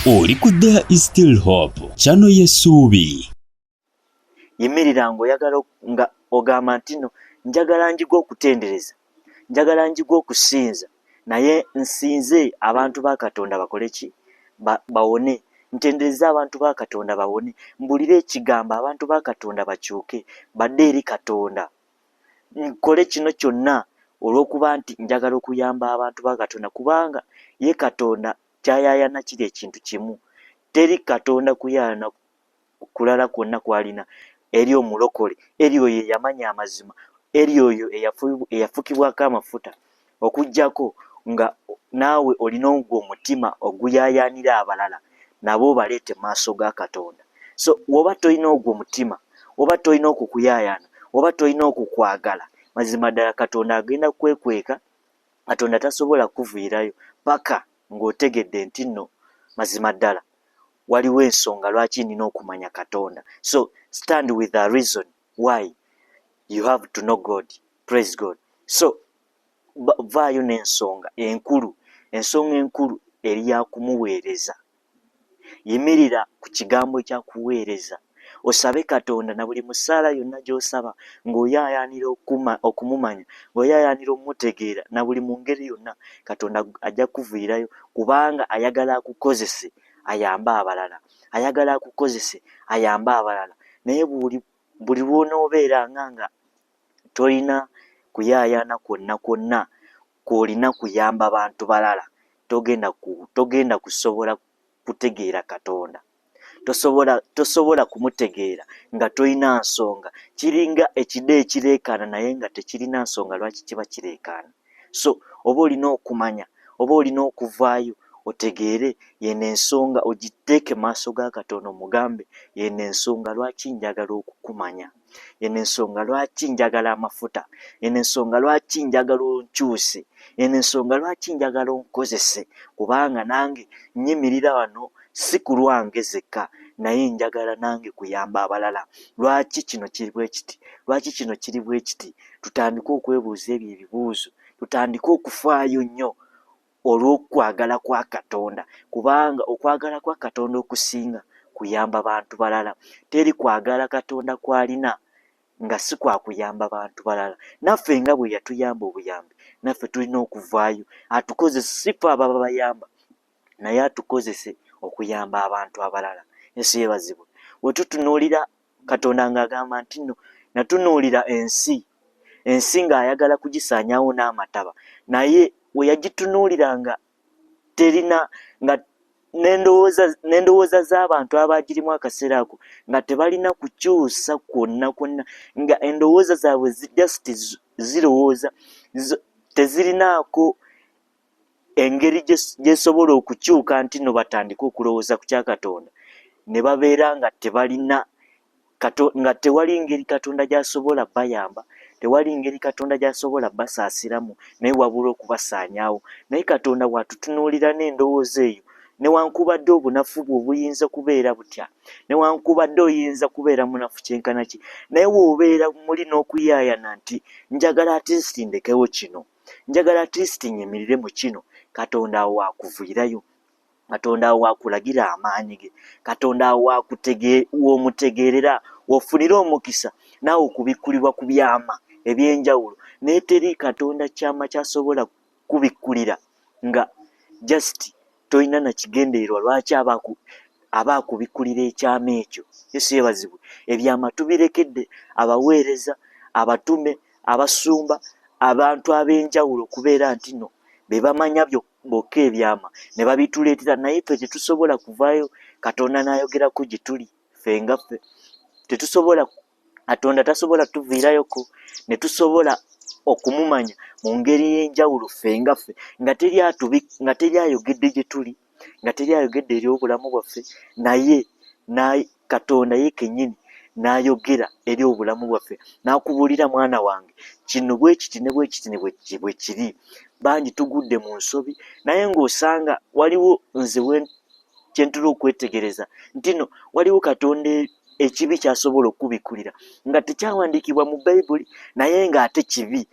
Oli ku There is Still Hope, channel y'essuubi. Yimirira ng'oyagala nga ogamba nti no njagala njiga okutendereza, njagala njiga okusinza, naye nsinze abantu ba Katonda bakole ki? Bawone. Ntendereze abantu ba Katonda bawone, mbulire ekigambo abantu ba Katonda bakyuke badde eri Katonda. Nkole kino kyonna olw'okuba nti njagala okuyamba abantu ba Katonda, kubanga ye Katonda kyayayana kiri ekintu kimu. Teri Katonda kuyaayana kulala kwonna kwalina eri omulokole, eri oyo eyamanya amazima, eri oyo eyafukibwako amafuta, okuggyako nga naawe olina ogwo omutima oguyaayaanira abalala nabo obaleete mu maaso ga Katonda. So woba tolina ogwo omutima, oba tolina okwo kuyaayaana, oba tolina okwo kwagala, mazima ddala Katonda agenda kukwekweka. Katonda tasobola kukuviirayo paka ng'otegedde nti nno mazima ddala waliwo ensonga lwaki nina okumanya Katonda. So stand with a reason why you have to know God. Praise God. So vaayo n'ensonga enkulu, ensonga enkulu eri ya kumuweereza. Yimirira ku kigambo kya kuweereza, osabe Katonda na buli musaala yonna gy'osaba ng'oyaayaanira okumumanya, ng'oyaayaanira omumutegeera, na buli mu ngeri yonna Katonda ajja kukuviirayo, kubanga ayagala akukozese ayambe abalala, ayagala akukozese ayambe abalala. Naye buli lw'onoobeera nga tolina kuyaayaana kwonna kwonna kw'olina kuyamba bantu balala, togenda kusobola kutegeera Katonda. Tosobola kumutegeera nga tolina nsonga. Kiringa ekide ekireekaana naye nga tekirina nsonga lwaki kiba kireekaana. So oba olina okumanya, oba olina okuvaayo otegeere yeno ensonga, ogiteeke maaso ga Katonda, omugambe yeno ensonga lwaki njagala okukumanya, yeno ensonga lwaki njagala amafuta, yeno ensonga lwaki njagala onkyuse, yeno ensonga lwaki njagala onkozese, kubanga nange nnyimirira wano si ku lwange zekka, naye njagala nange kuyamba abalala. Lwaki kino kiri bwe kiti? Lwaki kino kiri bwe kiti? Tutandike okwebuuza ebyo ebibuuzo, tutandike okufaayo nnyo olw'okwagala kwa Katonda, kubanga okwagala kwa Katonda okusinga kuyamba bantu balala. Teri kwagala Katonda kw'alina nga si kwa kuyamba bantu balala. Naffe nga bwe yatuyamba obuyambi, naffe tulina okuvaayo atukozese, si ffe ababa bayamba, naye atukozese okuyamba abantu abalala. Yesu yeebazibwe. We tutunuulira Katonda ng'agamba nti nno natunuulira ensi, ensi ng'ayagala kugisaanyaawo n'amataba, naye we yagitunuulira nga terina, nga n'endowooza z'abantu abaagirimu akaseera ako nga tebalina kukyusa kwonna kwonna, nga endowooza zaabwe just zirowooza tezirinaako engeri gy'esobola okukyuka nti nno batandike okulowooza ku kya Katonda, ne babeera nga tebalina, nga tewali ngeri Katonda gy'asobola bayamba, tewali ngeri Katonda gy'asobola basaasiramu, naye wabula okubasaanyaawo. Naye Katonda bw'atutunuulira n'endowooza eyo, newankubadde obunafu bwe obuyinza kubeera butya, newankubadde oyinza kubeera munafu kyenkana ki, naye w'obeera muli n'okuyaayana nti njagala at least ndekewo kino, njagala at least nnyimirire mu kino, Katonda awo akuviirayo. Katonda awo akulagira amaanyi ge. Katonda awo w'omutegeerera, w'ofunira omukisa naawe okubikkulirwa ku byama eby'enjawulo. Naye teri Katonda kyama ky'asobola kubikkulira nga just tolina na kigendererwa lwaki aba akubikkulira ekyama ekyo. Yesu yeebazibwe. Ebyama tubirekedde abaweereza, abatume, abasumba, abantu ab'enjawulo okubeera nti nno be bamanya bokka ebyama ne babituleetera, naye ffe tetusobola kuvaayo Katonda n'ayogerako gye tuli ffe nga ffe. Tetusobola, Katonda tasobola tuviirayoko ne tusobola okumumanya mu ngeri ey'enjawulo ffe nga ffe, nga teri ayogedde gye tuli, nga teri ayogedde eri obulamu bwaffe, naye Katonda ye kennyini n'ayogera eri obulamu bwaffe, n'akubuulira, mwana wange, kino bwe kiti ne bwe kiti ne bwe kiri. Bangi tugudde mu nsobi, naye ng'osanga waliwo nze kye ntera okwetegereza nti no waliwo Katonda ekibi ky'asobola okukubikkulira nga tekyawandiikibwa mu Bayibuli, naye ng'ate kibi.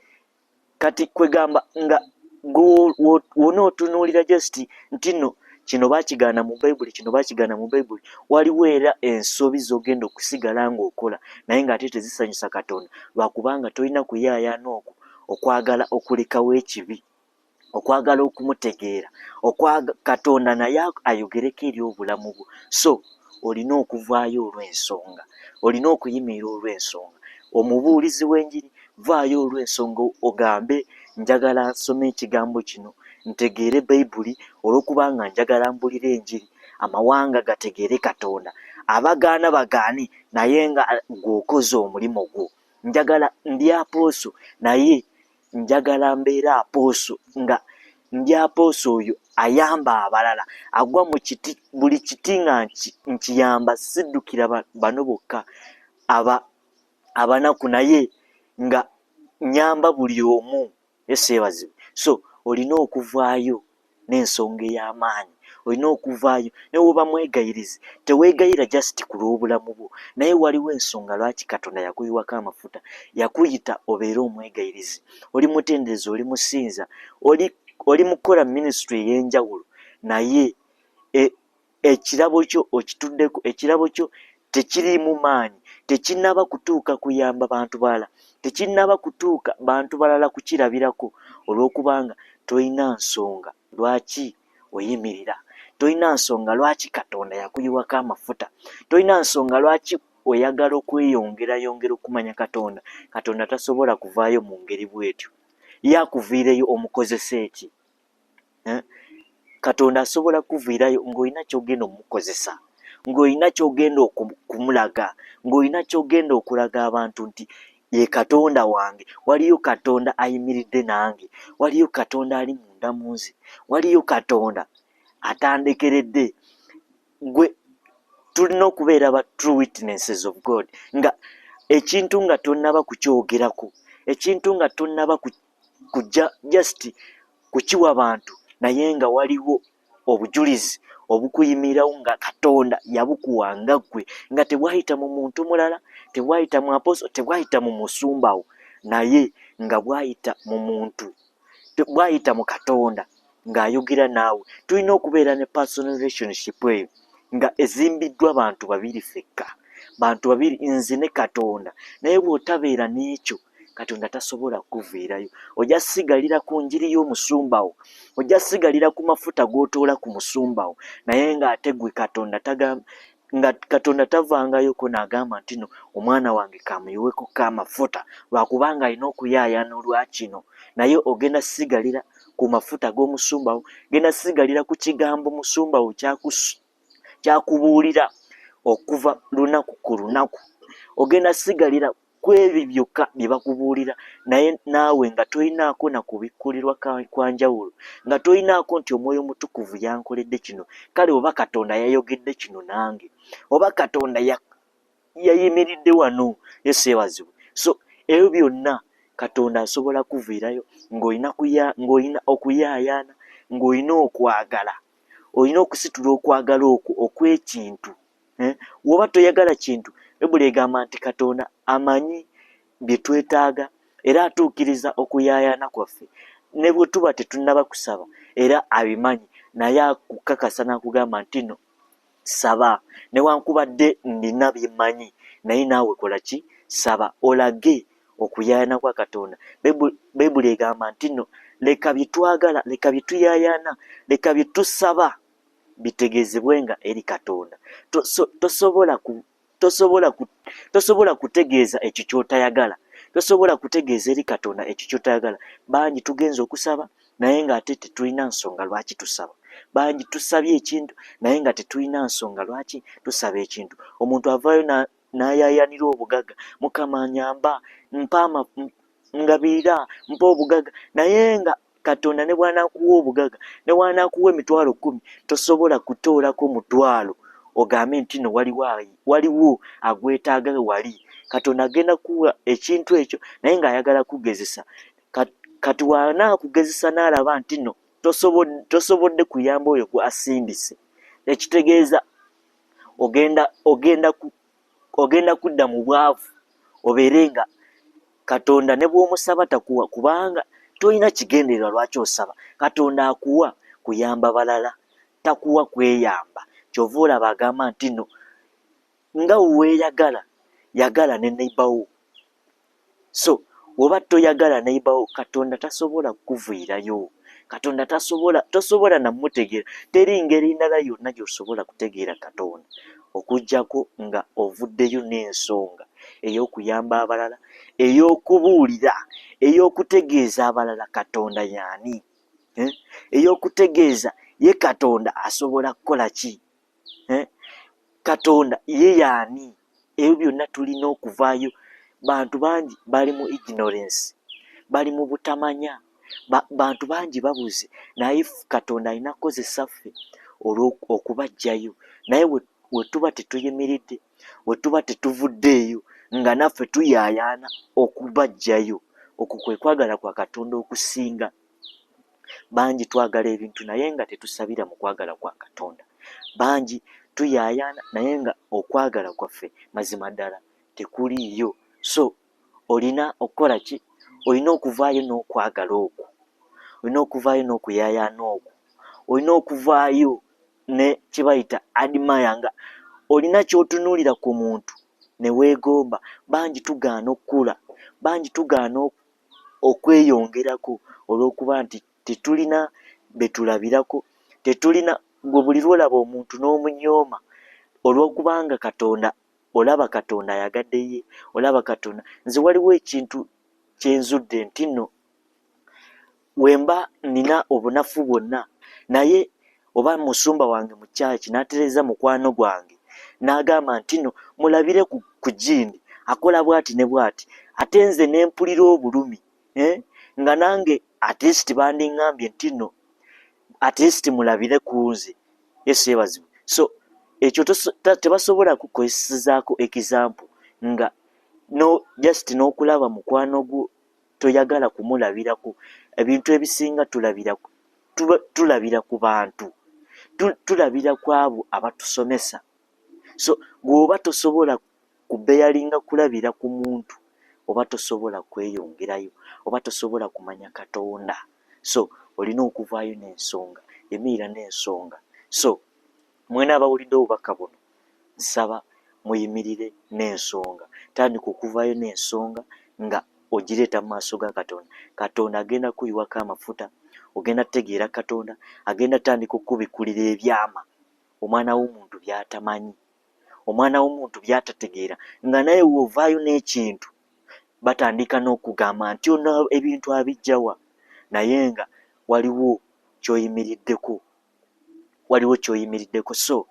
Kati kwegamba nga wonootunuulira just nti nno Kino bakigaana mu Bayibuli, kino bakigaana mu Bayibuli. Waliwo era ensobi z'ogenda okusigala ng'okola naye ng'ate tezisanyusa Katonda, lwakubanga tolina kuyaayaana okwo okwagala okulekawo ekibi, okwagala okumutegeera, Katonda naye ayogereko eri obulamu bwo. So olina okuvaayo olw'ensonga, olina okuyimirira olw'ensonga. Omubuulizi w'enjiri, vaayo olw'ensonga ogambe njagala nsome ekigambo kino, ntegeere Bayibuli olw'okubanga njagala mbulire enjiri, amawanga gategeere Katonda. Abagaana bagaane, naye nga gw'okoze omulimu gwo. Njagala ndi apooso, naye njagala mbeere apooso nga ndi apooso oyo ayamba abalala, agwa mu kiti, buli kiti nga nkiyamba, siddukira bano bokka abanaku, naye nga nyamba buli omu. Yesu yeebazibwe. So olina okuvaayo n'ensonga ey'amaanyi, olina okuvaayo ne woba mwegayirizi, teweegayira just ku lw'obulamu bwo, naye waliwo ensonga lwaki Katonda yakuyiwako amafuta, yakuyita obeere omwegayirizi. Oli mutenderezi, oli musinza, oli mukukola minisitule ey'enjawulo, naye ekirabo kyo okituddeko, ekirabo kyo tekiriimu maanyi, tekinnaba kutuuka kuyamba bantu balala, tekinnaba kutuuka bantu balala kukirabirako, olw'okubanga tolina nsonga lwaki oyimirira, tolina nsonga lwaki Katonda yakuyiwako amafuta, tolina nsonga lwaki oyagala okweyongerayongera okumanya Katonda. Katonda tasobola kuvaayo mu ngeri bw'etyo. Ye akuviireyo omukozese ki? Katonda asobola kuviirayo ng'olina ky'ogenda omukozesa, ng'olina ky'ogenda okumulaga, ng'olina ky'ogenda okulaga abantu nti ye Katonda wange, waliyo Katonda ayimiridde nange, waliyo Katonda ali munda mu nze, waliyo Katonda atandekeredde. Gwe tulina okubeera ba true witnesses of God, nga ekintu nga tonnaba kukyogerako, ekintu nga tonnaba kujja just kukiwa bantu, naye nga waliwo obujulizi obukuyimirirawo nga Katonda yabukuwa nga ggwe, nga tebwayita mu muntu mulala, tebwayita mu aposo, tebwayita mu musumbawo, naye nga bwayita mu muntu, bwayita mu Katonda ng'ayogera naawe. Tulina okubeera ne personal relationship eyo nga ezimbiddwa bantu babiri ffekka, bantu babiri, nze ne Katonda. Naye bw'otabeera n'ekyo, Katonda tasobola kukuviirayo. Ojja sigalira ku njiri y'omusumba wo, ojja sigalira ku mafuta g'otoola ku musumba wo, naye ng'ate gwe Katonda nga Katonda tavangayoko n'agamba nti no omwana wange kamuyiweko k'amafuta lwakubanga alina okuyaayaana olwa kino. Naye ogenda sigalira ku mafuta g'omusumba wo, genda sigalira ku kigambo musumba wo kyakubuulira okuva lunaku ku lunaku, ogenda sigalira ku ebyo byokka bye bakubuulira, naye naawe nga tolinaako na kubikkulirwa kwa njawulo, nga tolinaako nti Omwoyo Omutukuvu yankoledde kino, kale oba Katonda yayogedde kino nange, oba Katonda yayimiridde wano. Yesu yeebazibwe. So ebyo byonna Katonda asobola kuviirayo ng'olina okuyaayaana, ng'olina okwagala, olina okusitula okwagala okwo okw'ekintu. Woba toyagala kintu, Bayibuli egamba nti Katonda amanyi bye twetaaga era atuukiriza okuyaayaana kwaffe ne bwe tuba tetunnaba kusaba, era abimanyi, naye akukakasa n'akugamba nti no saba, newankubadde ndina bye mmanyi, naye naawe kola ki? Saba olage okuyaayaana kwa Katonda. Bayibuli egamba nti no leka bye twagala, leka bye tuyaayaana, leka bye tusaba bitegeezebwenga eri Katonda. Tosobola kutegeeza ekyo ky'otayagala, tosobola kutegeeza eri Katonda ekyo ky'otayagala. Bangi tugenze okusaba naye ng'ate tetulina nsonga lwaki tusaba. Bangi tusabye ekintu naye nga tetulina nsonga lwaki tusaba ekintu. Omuntu avaayo n'ayaayaanira obugagga, Mukama nyamba, mpa, ngabirira, mpa obugagga, naye nga Katonda ne bw'anaakuwa obugagga, ne bw'anaakuwa 100,000, tosobola kutoolako mutwalo ogambe nti no waliwo agwetaaga wali. Katonda agenda kuwa ekintu ekyo naye ng'ayagala kugezesa. Kati w'anaakugezesa n'alaba nti no tosobodde kuyamba oyo gw'asindise, ekitegeeza ogenda kudda mu bwavu, obeere nga Katonda ne bw'omusaba takuwa, kubanga tolina kigendererwa lwaki osaba. Katonda akuwa kuyamba balala. Takuwa kweyamba. Kyova olaba agamba nti no nga weeyagala, yagala ne neighbor wo. So woba toyagala neighbor wo, Katonda tasobola kukuviirayo. Katonda tasobola, tosobola namutegeera. Teri ngeri ndala yonna gy'osobola kutegeera Katonda okuggyako nga ovuddeyo n'ensonga ey'okuyamba abalala, ey'okubuulira, ey'okutegeeza abalala Katonda y'ani, eh? Ey'okutegeeza ye Katonda asobola kukola ki, eh? Katonda ye y'ani. Ebyo byonna tulina okuvaayo. Bantu bangi bali mu ignorance, bali mu butamanya, bantu bangi babuze, naye Katonda alina kukozesa ffe okubaggyayo. Naye we tuba tetuyimiridde, we tuba tetuvuddeeyo nga naffe tuyaayaana okubaggyayo, okwo kwe kwagala kwa Katonda okusinga. Bangi twagala ebintu naye nga tetusabira mu kwagala kwa Katonda. Bangi tuyaayaana naye nga okwagala kwaffe mazima ddala tekuliiyo. So olina okukola ki? Olina okuvaayo n'okwagala okwo, olina okuvaayo n'okuyaayaana okwo, olina okuvaayo ne kye bayita admire, nga olina ky'otunuulira ku muntu ne weegomba. Bangi tugaana okukula, bangi tugaana okweyongerako olw'okuba nti tetulina be tulabirako, tetulina. Gwe buli lw'olaba omuntu n'omunyooma olw'okubanga Katonda, olaba Katonda ayagadde ye, olaba Katonda. Nze waliwo ekintu kye nzudde nti nno wemba nina obunafu bwonna, naye oba musumba wange mu kyaki n'atereeza mukwano gwange n'agamba nti no mulabire ku gindi akola bw'ati ne bw'ati, ate nze ne mpulira obulumi, eh? Nga nange at least bandiŋŋambye nti no at least mulabire ku nze. Yesu yeebazibwe. So ekyo tebasobola kukozesaako example nga no just n'okulaba mukwano gwo toyagala kumulabirako. Ebintu ebisinga tulabira ku bantu, tulabira ku abo abatusomesa. So bw'oba tosobola kubeyalinga kulabira ku muntu, oba tosobola kweyongerayo, oba tosobola kumanya Katonda. So olina okuvaayo n'ensonga, yimirira n'ensonga. So mwena abawulidde obubaka buno, nsaba muyimirire n'ensonga. Tandika okuvaayo n'ensonga nga ogireeta mu maaso ga Katonda. Katonda agenda kuyiwako amafuta, ogenda kutegeera Katonda, agenda tandika okukubikkulira ebyama omwana w'omuntu by'atamanyi, omwana w'omuntu by'atategeera, nga naye w'ovaayo n'ekintu batandika n'okugamba nti ono ebintu abiggyawa, naye nga waliwo ky'oyimiriddeko, waliwo ky'oyimiriddeko. So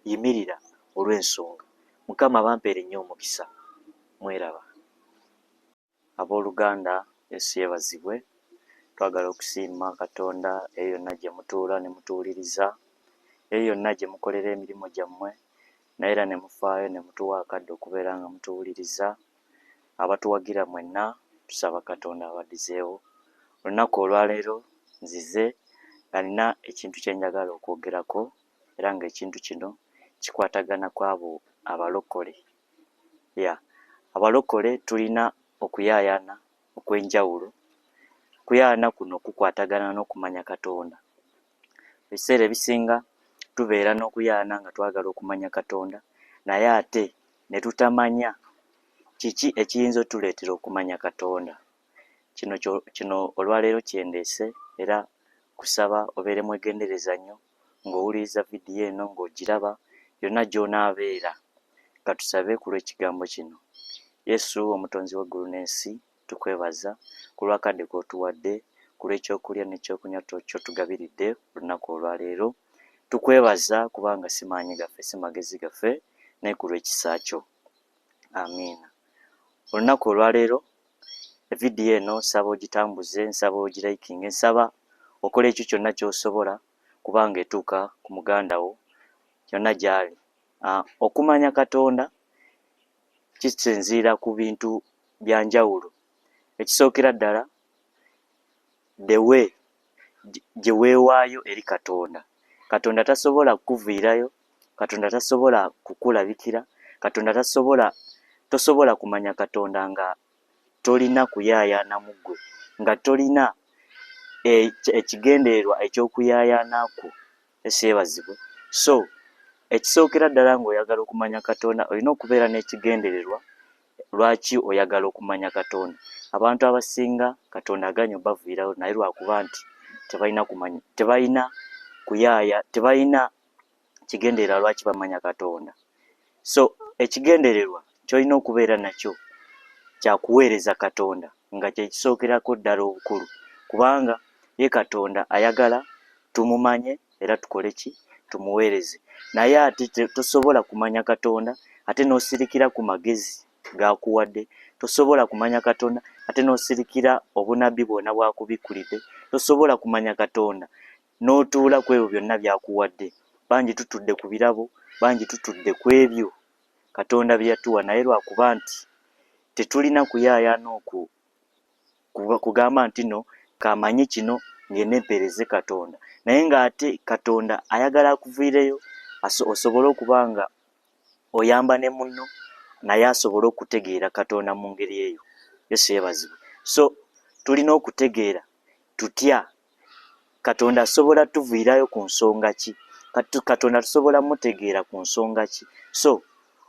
yimirira olw'ensonga. Mukama bampeere nnyo omukisa. Mweraba. Abooluganda, Yesu yeebazibwe. Twagala okusiima Katonda eyo yonna gye mutuula ne mutuwuliriza, eyo yonna gye mukolera emirimu gyammwe, naye era ne mufaayo ne mutuwa akadde okubeera nga mutuwuliriza. Abatuwagira mwenna tusaba Katonda abaddizeewo. Olunaku olwaleero nzize nga nina ekintu kye njagala okwogerako, era ng'ekintu kino kikwatagana ku abo abalokole. Ya abalokole tulina okuyaayaana okw'enjawulo. Okuyaayaana kuno kukwatagana n'okumanya Katonda. Ebiseera ebisinga tubeera n'okuyaayaana nga twagala okumanya Katonda, naye ate ne tutamanya kiki ekiyinza otuleetera okumanya Katonda. Kino kino olwaleero kye ndeese, era kusaba obeere mwegendereza nnyo ng'owuliriza vidiyo eno, ng'ogiraba yonna gy'onaabeera. Ka tusabe ku lw'ekigambo kino. Yesu omutonzi w'eggulu n'ensi, tukwebaza ku lw'akadde k'otuwadde, ku lw'ekyokulya n'ekyokunywa ky'otugabiridde olunaku olwaleero. Tukwebaza kubanga si maanyi gaffe, si magezi gaffe, naye ku lw'ekisa kyo. Amiina. Olunaku olwaleero vidiyo eno nsaba ogitambuze, nsaba ogirayikinge, nsaba okola ekyo kyonna ky'osobola kubanga etuuka ku muganda wo yonna gy'ali. Okumanya Katonda kisinziira ku bintu bya njawulo. Ekisookera ddala, the way gye weewaayo eri Katonda. Katonda tasobola kukuviirayo, Katonda tasobola kukulabikira, Katonda tasobola, tosobola kumanya Katonda nga tolina kuyaayaana mu ggwe, nga tolina ekigendererwa eky'okuyaayaana kwo. Yesu yeebazibwe. So ekisookera ddala ng'oyagala okumanya Katonda olina okubeera n'ekigendererwa lwaki oyagala okumanya Katonda. Abantu abasinga Katonda aganye obaviirawo naye lwakuba nti tebalina kumanya, tebalina kuyaaya, tebalina kigendererwa lwaki bamanya Katonda. So ekigendererwa ky'olina okubeera nakyo kya kuweereza Katonda nga kye kisookerako ddala obukulu kubanga ye Katonda ayagala tumumanye era tukole ki? Tumuweereze. Naye ate tosobola kumanya Katonda ate n'osirikira ku magezi g'akuwadde, tosobola kumanya Katonda ate n'osirikira obunabbi bwonna bw'akubikkulidde, tosobola kumanya Katonda n'otuula ku ebyo byonna by'akuwadde. Bangi tutudde ku birabo, bangi tutudde ku ebyo Katonda bye yatuwa naye lwakuba nti tetulina kuyaayaana okwo kugamba nti no kamanye kino ngende mpeereze Katonda naye ng'ate Katonda ayagala akuviireyo osobole okuba nga oyamba ne munno naye asobole okutegeera Katonda mu ngeri eyo. Yesu yeebazibwe. So tulina okutegeera tutya Katonda asobola tuviirayo ku nsonga ki? Katonda tusobola mutegeera ku nsonga ki? So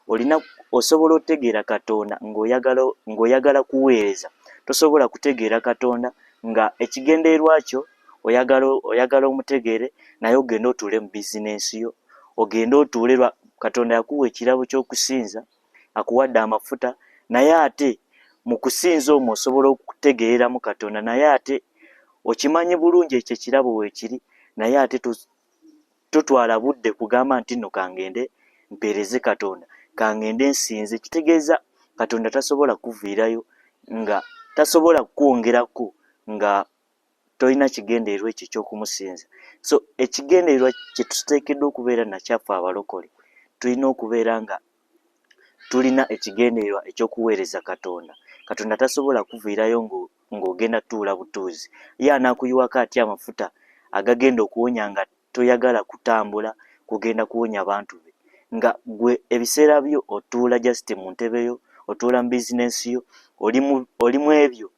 olina osobola otegeera Katonda ng'oyagala ng'oyagala kuweereza. Tosobola kutegeera Katonda nga ekigendererwa kyo oyagala oyagala omutegeere naye ogende otuule mu bizinensi yo, ogende otuule lwa Katonda yakuwa ekirabo ky'okusinza akuwadde amafuta naye ate mu kusinza omwo osobola okutegeereramu Katonda naye ate okimanyi bulungi ekyo ekirabo weekiri naye ate totwala budde kugamba nti nno kangende mpeereze Katonda kangende nsinze kitegeeza Katonda tasobola kuviirayo nga tasobola kukwongerako nga tolina kigendererwa ekyo eky'okumusinza. So ekigendererwa kye tuteekeddwa okubeera nakyaffe abalokole tulina okubeera nga tulina ekigendererwa eky'okuweereza Katonda. Katonda tasobola kuviirayo ng'ogenda tuula butuuzi. Ye anaakuyiwako atya amafuta agagenda okuwonya nga toyagala kutambula kugenda kuwonya bantu be nga gwe ebiseera byo otuula just mu ntebe yo otuula mu bizinensi yo oli mu ebyo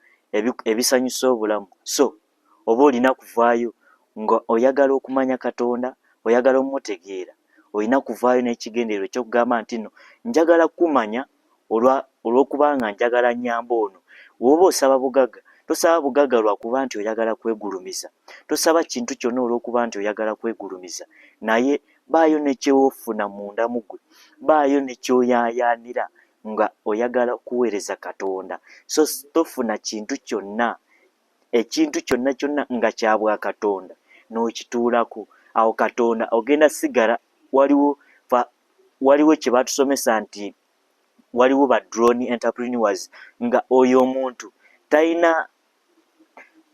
ebisanyusa obulamu so oba olina kuvaayo nga oyagala okumanya Katonda oyagala omutegeera olina kuvaayo n'ekigendererwa ekyokugamba nti no njagala kumanya olw'okubanga njagala nnyambe ono. Bw'oba osaba bugagga, tosaba bugagga lwa kuba nti oyagala kwegulumiza. Tosaba kintu kyonna olw'okuba nti oyagala kwegulumiza, naye baayo ne ky'ofuna munda mu ggwe, baayo ne ky'oyaayaanira nga oyagala kuweereza Katonda. So tofuna kintu kyonna, ekintu kyonna kyonna nga kya bwakatonda n'okituulako. Awo Katonda ogenda sigala waliwo waliwo kye batusomesa nti waliwo ba drone entrepreneurs nga oyo omuntu talina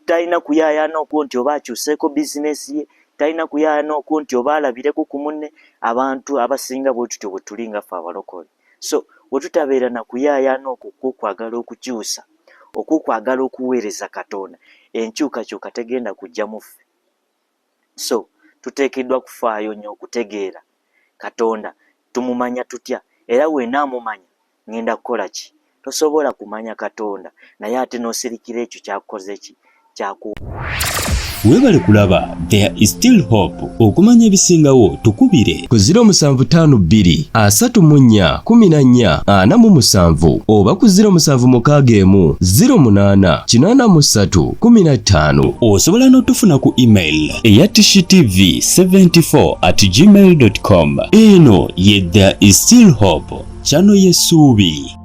talina kuyaayaana okwo nti oba akyuseeko bizinesi ye talina kuyaayaana okwo nti oba alabireko ku munne abantu abasinga bwe tutyo bwe tuli nga ffe abalokole so bwe tutabeera na kuyaayaana okwo kwokwagala okukyusa okwokwagala okuweereza katonda enkyukakyuka tegenda kujja mu ffe So tuteekeddwa kufaayo nnyo okutegeera Katonda tumumanya tutya era wenaamumanya ngenda kukola ki? Tosobola kumanya Katonda naye ate n'osirikira ekyo kyakukoze ki? Kyaku Webale kulaba There is still hope. Okumanya ebisingawo tukubire ku 0752 34 14 47 oba ku 0761 08 83 15. Osobola n'otufuna ku email eya tishtv 74 at gmail com. Eno ye There is still hope, channel y'essuubi.